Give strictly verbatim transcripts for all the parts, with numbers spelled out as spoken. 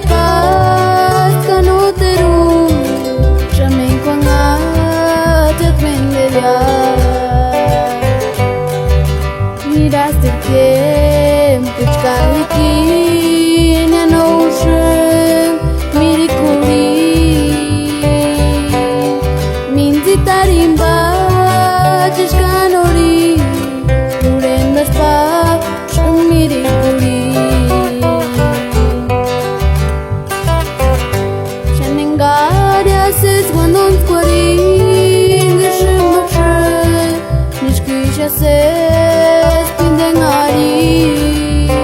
Paz ka nóteru, xáni enga uanhajchati ménderu. Nirasti tiémpuchi ka ikini no úsïnga mirikurhini. Mintsitarini p'acheska norhini, jurhent'aspti p'axani mirikurhini. Xáni engaria sési uanontskuarhinga, jimbokaksï nixkuixasïsti p'indeni arhini.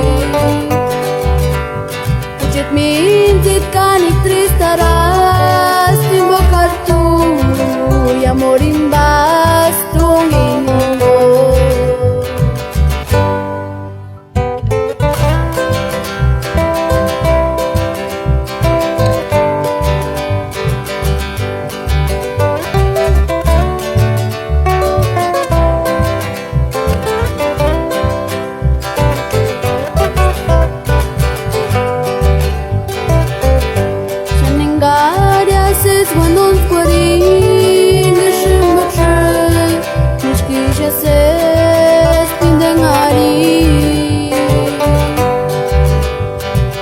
Jucheti mintsita kánikua tristarasti, jimbokaksï tuia amorhini pásï t'úngeni jimbo. Xáni engaria sési uanontskuarhinga, jimbokaksï nixkuixasïsti p'indeni arhini.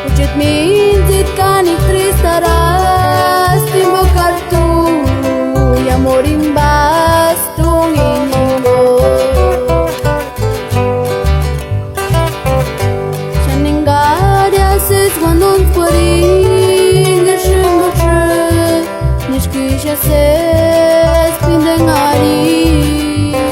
Jucheti mintsita kánikua tristarasti, jimbokaksï tuia amorhini pásï t'úngeni jimbo. Xáni engaria sési uanontskuarhinga, jimbokaksï nixkuixasïsti p'indeni arhini.